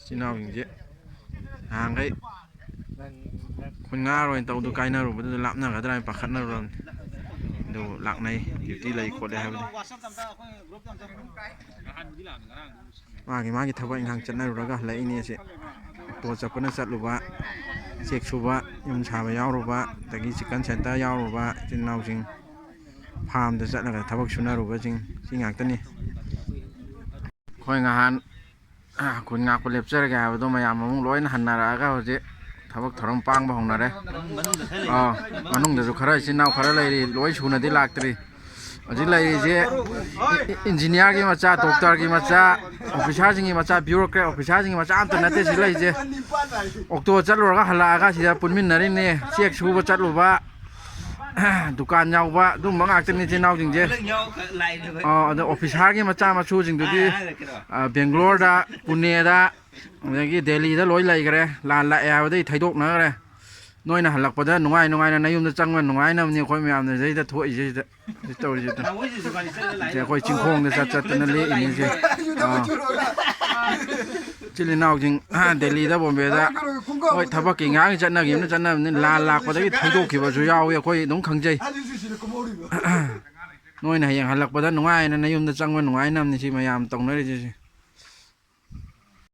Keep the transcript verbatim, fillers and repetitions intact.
ꯏꯆꯤꯟ ꯏꯅꯥꯎꯁꯤꯡꯁꯦ ꯅꯍꯥꯟꯈꯩ ꯈꯨꯟꯉꯥꯔ ꯑꯣꯏꯅ ꯇꯧꯗꯨ ꯀꯥꯏꯅꯔꯨꯕꯗꯨꯗ ꯂꯥꯞꯅꯒꯗ꯭ꯔꯥ ꯍꯥꯏꯅ ꯄꯥꯈꯠꯅꯔꯨꯔꯕꯅꯤ꯫ ꯑꯗꯨꯕꯨ ꯂꯥꯛꯅꯩ, ꯗ꯭ꯌꯨꯇꯤ ꯂꯩ ꯈꯣꯠꯂꯦ ꯍꯥꯏꯕꯗꯤ꯫ ꯃꯥꯒꯤ ꯃꯥꯒꯤ ꯊꯕꯛ ꯏꯪꯈꯥꯡ ꯆꯠꯅꯔꯨꯔꯒ ꯍꯜꯂꯛꯏꯅꯦ ꯑꯁꯤ꯫ ꯑꯣꯇꯣ ꯆꯠꯄꯅ ꯆꯠꯂꯨꯕ, ꯆꯦꯛ ꯁꯨꯕ, ꯌꯨꯝ ꯁꯥꯕ ꯌꯥꯎꯔꯨꯕ, ꯑꯗꯒꯤ ꯆꯤꯛꯀꯟ ꯁꯦꯟꯇꯔ ꯌꯥꯎꯔꯨꯕ, ꯏꯆꯤꯟ ꯏꯅꯥꯎꯁꯤꯡ ꯐꯥꯔꯝꯗ ꯆꯠꯂꯒ ꯊꯕꯛ ꯁꯨꯅꯔꯨꯕꯁꯤꯡ ꯁꯤ ꯉꯥꯛꯇꯅꯤ꯫ ꯑꯩꯈꯣꯏ ꯉꯍꯥꯟ ꯈꯨꯟ ꯉꯥꯛꯄ ꯂꯦꯞꯆꯔꯒꯦ ꯍꯥꯏꯕꯗꯣ ꯃꯌꯥꯝ ꯑꯃꯨꯛ ꯂꯣꯏꯅ ꯍꯟꯅꯔꯛꯑꯒ ꯍꯧꯖꯤꯛ ꯊꯕꯛ ꯊꯧꯔꯝ ꯄꯥꯡꯕ ꯍꯧꯅꯔꯦ꯫ ꯑꯥ, ꯃꯅꯨꯡꯗꯁꯨ ꯈꯔ ꯏꯆꯤꯟ ꯏꯅꯥꯎ ꯈꯔ ꯂꯩꯔꯤ, ꯂꯣꯏ ꯁꯨꯅꯗꯤ ꯂꯥꯛꯇ꯭ꯔꯤ꯫ ꯍꯧꯖꯤꯛ ꯂꯩꯔꯤꯁꯦ ꯏꯟꯖꯤꯅꯤꯌꯥꯔꯒꯤ ꯃꯆꯥ, ꯗꯣꯛꯇꯔꯒꯤ ꯃꯆꯥ, ꯑꯣꯐꯤꯁꯥꯔꯁꯤꯡꯒꯤ ꯃꯆꯥ, ꯕ꯭ꯌꯨꯔꯣꯀ꯭ꯔꯦꯠ ꯑꯣꯐꯤꯁꯥꯔꯁꯤꯡꯒꯤ ꯃꯆꯥ ꯑꯝꯇ ꯅꯠꯇꯦ ꯁꯤ ꯂꯩꯔꯤꯁꯦ꯫ ꯑꯣꯛꯇꯣ ꯆꯠꯂꯨꯔꯒ ꯍꯜꯂꯛꯑꯒ ꯁꯤꯗ ꯄꯨꯟꯃꯤꯟꯅꯔꯤꯅꯦ꯫ ꯆꯦꯛ ꯁꯨꯕ ꯆꯠꯂꯨꯕ, ꯗꯨꯀꯥꯟ ꯌꯥꯎꯕ, ꯑꯗꯨꯝꯕ ꯉꯥꯛꯇꯅꯤ ꯏꯆꯤꯟ ꯏꯅꯥꯎꯁꯤꯡꯁꯦ꯫ ꯑꯥ, ꯑꯗꯣ ꯑꯣꯐꯤꯁꯥꯔꯒꯤ ꯃꯆꯥ ꯃꯁꯨꯁꯤꯡꯗꯨꯗꯤ, ꯑꯥ, ꯕꯦꯡꯒ꯭ꯂꯣꯔꯗ, ꯄꯨꯅꯦꯗ, ꯑꯗꯒꯤ ꯗꯦꯜꯂꯤꯗ ꯂꯣꯏ ꯂꯩꯈ꯭ꯔꯦ꯫ ꯂꯥꯟ ꯂꯥꯛꯑꯦ ꯍꯥꯏꯕꯗꯒꯤ ꯊꯩꯗꯣꯛꯅꯈ꯭ꯔꯦ꯫ ꯅꯣꯏꯅ ꯍꯜꯂꯛꯄꯗ ꯅꯨꯡꯉꯥꯏ ꯅꯨꯡꯉꯥꯏꯅ ꯅꯌꯨꯝꯗ ꯆꯪꯕ ꯅꯨꯡꯉꯥꯏꯅꯕꯅꯤ ꯑꯩꯈꯣꯏ ꯃꯌꯥꯝꯅ ꯁꯤꯗꯩꯗ ꯊꯣꯛꯏꯁꯦ ꯁꯤꯗ꯫ ꯁꯤ ꯇꯧꯔꯤꯁꯦ ꯑꯗꯣ꯫ ꯁꯦ ꯑꯩꯈꯣꯏ ꯆꯤꯡꯈꯣꯡꯗ ꯆꯠ ꯆꯠꯇꯅ ꯂꯦꯛꯏꯅꯤꯁꯦ꯫ ꯑꯥ꯫ ꯏꯆꯤꯜ ꯏꯅꯥꯎꯁꯤꯡ, ꯑꯥ, ꯗꯦꯜꯂꯤꯗ, ꯕꯣꯝꯕꯦꯗ ꯍꯣꯏ ꯊꯕꯛꯀꯤ ꯉꯥꯏꯍꯥꯛ ꯆꯠꯅꯈꯤꯕꯅ ꯆꯠꯅꯕꯅꯤ꯫ ꯂꯥꯟ ꯂꯥꯛꯄꯗꯒꯤ ꯊꯩꯗꯣꯛꯈꯤꯕꯁꯨ ꯌꯥꯎꯏ, ꯑꯩꯈꯣꯏ ꯑꯗꯨꯝ ꯈꯪꯖꯩ꯫ ꯅꯣꯏꯅ ꯍꯌꯦꯡ ꯍꯜꯂꯛꯄꯗ ꯅꯨꯡꯉꯥꯏꯅ ꯅꯌꯨꯝꯗ ꯆꯪꯕ ꯅꯨꯡꯉꯥꯏꯅꯕꯅꯤ ꯁꯤ ꯃꯌꯥꯝ ꯇꯧꯅꯔꯤꯁꯦ ꯁꯤ꯫